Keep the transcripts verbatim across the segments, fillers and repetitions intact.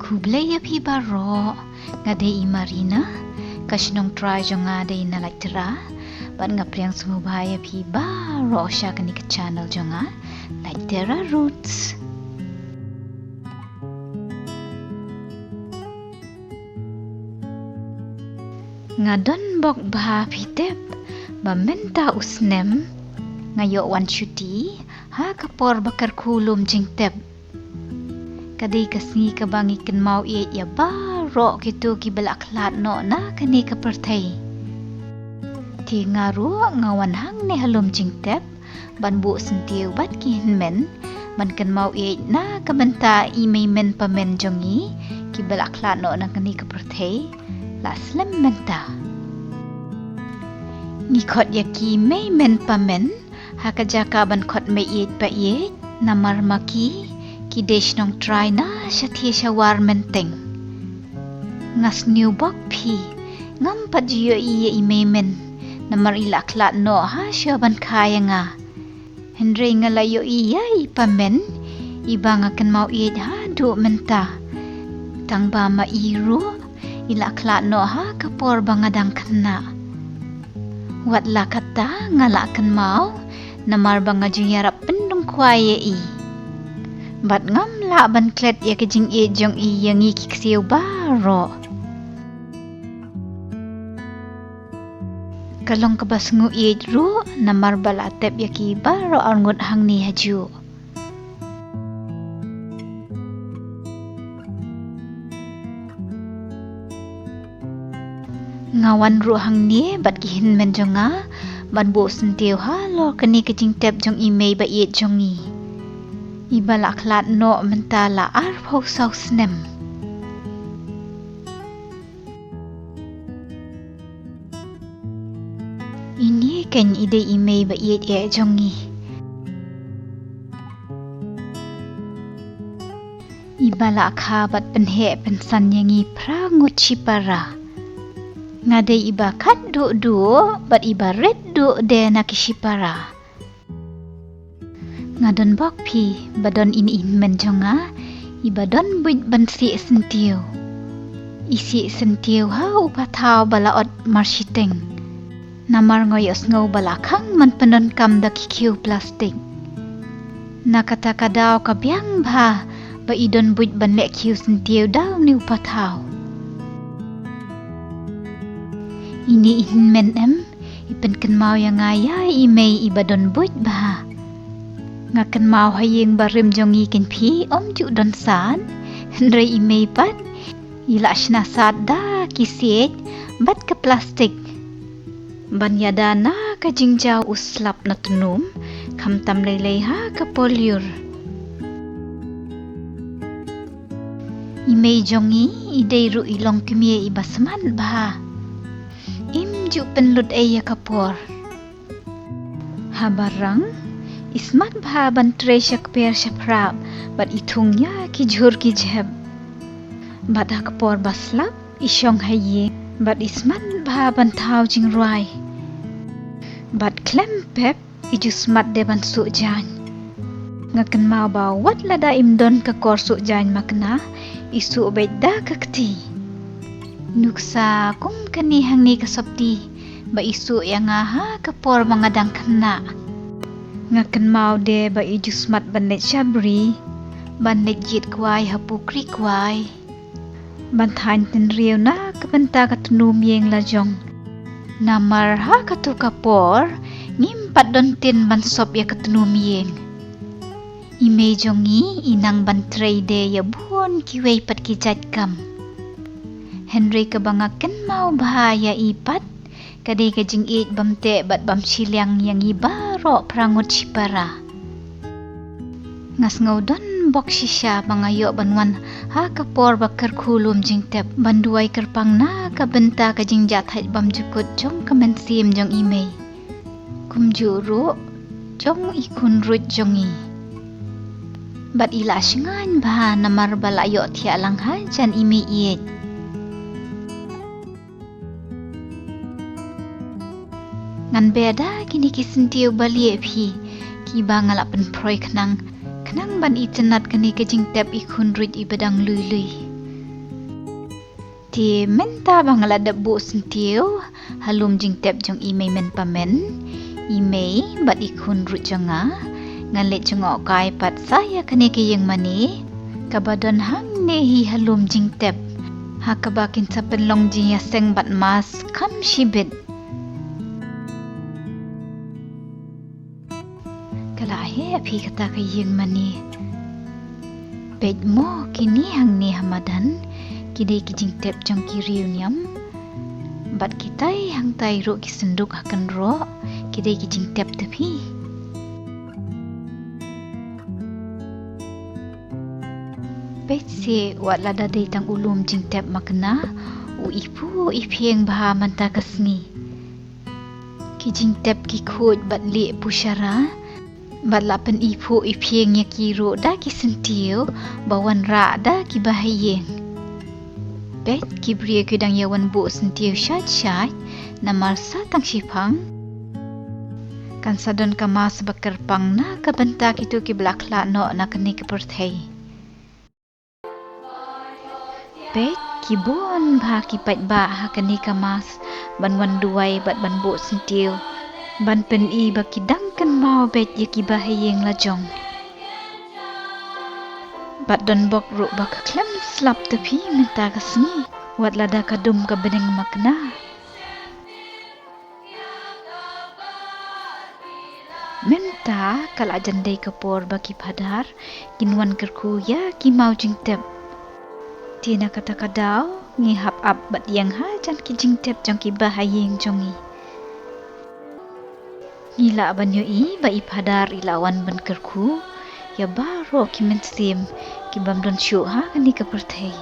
Khublei ïa phi baroh, nga dei i Marina, ka shnong trai jong nga dei na Laittera, bad nga pdiang sngewbha ïa phi baroh sha kane ka channel jong nga, Laittera Roots. Nga don bok bha phi tip, ba mynta u snem, nga ïoh wan shuti, ha ka por ba kyrkhu lum jingtep. Ka dei ka sngi kaba ngi kynmaw ïeit ïa baroh kito kiba la khlad noh na kane ka pyrthei. Te nga ruh nga wan hangne ha lum jingtep, ban buh syntiew bad ki hynmen, ban kynmaw ïeit na ka bynta i mei men pa men jong ngi, kiba la khlad noh na kane ka pyrthei, la slem mynta. Ngi khot ïa ki mei men pa men, ha ka jaka ban khot mei ïeit pa ïeit, namar ma ki, ki dei shnong trai na shathie shawar menteng. Nga sniew bok phi, ngam pat ju ïohi ïa i mei men, namar i la khlad noh ha shuwa ban kha ïa nga. Hynrei nga la ïohi ïa i pa men, iba nga kynmaw ïeit haduh mynta. Tang ba ma i ruh, i la khlad noh ha ka por ba nga dang khynnah. Wat la katta nga la kynmaw, namar ba nga ju ïarap pynlong khwai ïa i. Bad ngam lah ban klet ïa ka jingïeit jong i ïa ngi ki ksiew baroh. Ka long kaba sngewieit ruh, namar ba la tep ïa ki baroh arngut hangne hajuh. Nga wan ruh hangne bad ki hynmen jong nga, ban buh syntiew halor kane ka jingtep jong i mei ba ïeit jong ngi. Iba la khlad noh mynta la arphew saw snem. Ine keiñ i dei i mei ba ïeit eh jong ngi. Iba la kha bad pynheh pynsan ïa ngi phra ngut shipara. Nga dei iba khatduh duh bad iba rit duh de na ki shipara. Nga don bok phi, ba don ine i hynmen jong nga, iba don buit ban sih syntiew. I sih syntiew ha u pathaw ba la ot marshiteng. Namar nga ïohsngew ba la khang ban pyndonkam da ki khiew plastik. Na kata ka daw ka biang bha, ba i don buit ban leh khiew syntiew da une u pathaw. Ine i hynmen em, i pynkynmaw ïa nga ïa i mei iba don buit bha. Nga kynmaw ha ïing barim jong ngi keiñ phi, ym ju don san, hynrei i mei pat, i la shna sat da ki siej, bad ka plastik. Ban ïada na ka jingjaw u slap na tnum, khamtam lei lei ha ka por lyiur. I mei jong ngi, i dei ruh i longkmie iba smat bha. Im ju pynlut ei ïa ka por. Haba rang, i smat bha ban trei sha kper sha phrap, bad i thung ïa ki jhur ki jhep. Bad ha ka por ba slap, i shong ha ïing, bad i smat bha ban thaw jingrwai. Bad khlem pep, i ju smat de ban suh jaiñ. Nga kynmaw ba wat lada im don ka kor suh jaiñ makna, i suh beit da ka kti. Nuksa kum kane hangne ka sopti, ba i suh ïa nga ha ka por ba nga dang khynnah. Nga kynmaw de ba i ju smat ban leit sha bri, ban leit jied kwai ha pukri kwai. Ban thaiñ tynriew na ka bynta ka tnum ïing la jong. Namar ha katu ka por, ngim pat don tin ban sop ïa ka tnum ïing. I mei jong ngi, i nang ban trei de ïa bun kiwei pat ki jait kam. Hynrei kaba nga kynmaw bha ïa i pat, ka dei ka jingïeit bymteh bad bym shiliang ïa ngi baroh phra ngut shipara. Nga sngew don bok shisha ba nga ïoh ban wan ha ka por ba kyrkhu lum jingtep ban duwai kyrpang na ka bynta ka jingjahthait bymjukut jong ka mynsiem jong i mei. Kumjuh ruh jong i khun ruit jong ngi. Bad i la shngaiñ bha namar ba la ïoh thiah lang hajan i mei ïeit. Ngan beh da kine ki syntiew ba lieh phi, kiba nga la pynphroi khnang, khnang ban itynnad kane ka jingtep i khun ruit iba dang lui lui. Te mynta ba nga la dep buh syntiew ha lum jingtep jong i mei men pa men, i mei bad i khun ruh jong nga, ngan leit jngohkai pat sa ïa kane ka ïing mane kaba don hangne hi ha lum jingtep, ha kaba kin sa pynlong jingïaseng bad mask kham shibit. Ka la heh phi kata ka ïing mane. Peit mo, kine hangne ha madan ki dei ki jingtep jong ki riewniam. Bad kitai hangtai ruh ki synduk ha kynroh ki dei ki jingtep te phi. Peit se, wat lada dei tang u lum jingtep makna, u iphuh iphieng bha mynta ka sngi. Ki jingtep ki khuid bad lieh pushara, bad la pyniphuh iphieng ïa ki ruh da ki syntiew ba wanrah da ki bahaïing. Peit, ki briew ki dang ïa wan buh syntiew shait shait, namar sa tang shiphang kan sa don ka mass ba kyrpang na ka bynta kito kiba la khlad noh na kane ka pyrthei. Peit, ki bun bha ki paidbah ha kane ka mass ban wan duwai bad ban buh syntiew, ban pyni ba ki dang kynmaw beit ïa ki bahaïing lajong. Bad don bok ruh ba ka khlem slap te phi mynta ka sngi, wat lada ka dum ka bneng makna. Mynta ka la jan dei ka por ba ki phadar kin wan kyrkhu ïa ki maw jingtep. Te na kata ka daw ngi hap ap bad ïeng hajan ki jingtep jong ki bahaïing jong ngi. Ngi lah ban ïohi ba i phadar i la wan ban kyrkhu ïa baroh ki mynsiem ki bym don shuh ha kane ka pyrthei.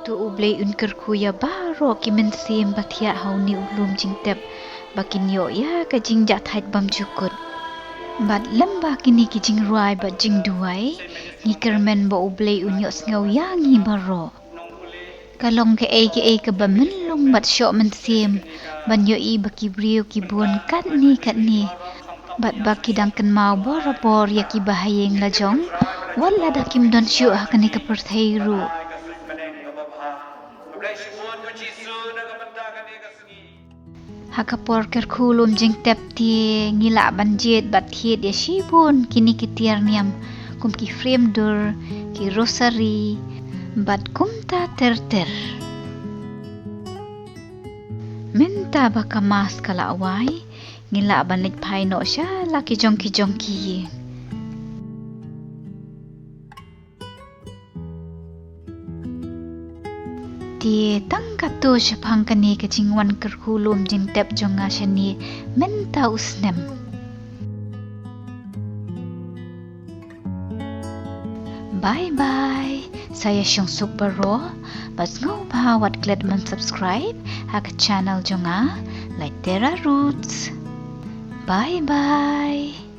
To U Blei un kyrkhu ïa baroh ki mynsiem ba thiah ha une u lum jingtep ba kin ïoh ïa ka jingjahthait bymjukut. Bad lem bad kine ki jingrwai bad jingduwai, ngi kyrmen ba U Blei un ïohsngew ïa ngi baroh. Ka long kaei kaei kaba mynlong bad shoh mynsiem ban ïohi ba ki briew ki bun katne katne bad ba ki dang kynmaw borabor ïa ki bahaïing lajong, wat lada kim don shuh ha kane ka pyrthei ruh. Ha ka por kyrkhu lum jingtep te ngi lah ban jied bad thied ïa shibun kine ki tiar niam, kum ki frame dur, ki rosary bad kumta ter ter. Mynta ba ka mass ka la wai, ngi lah ban leit phai noh sha la ki jong ki jong ki ïing. Te tang katto shaphang kane ka jingwan kyrkhu lum jingtep jong nga shane mynta u snem. Bye bye. Sa ïa shong suk baroh. Bad sngewbha wat klet ban subscribe ha ka channel jong nga, Laitera Roots. Bye bye.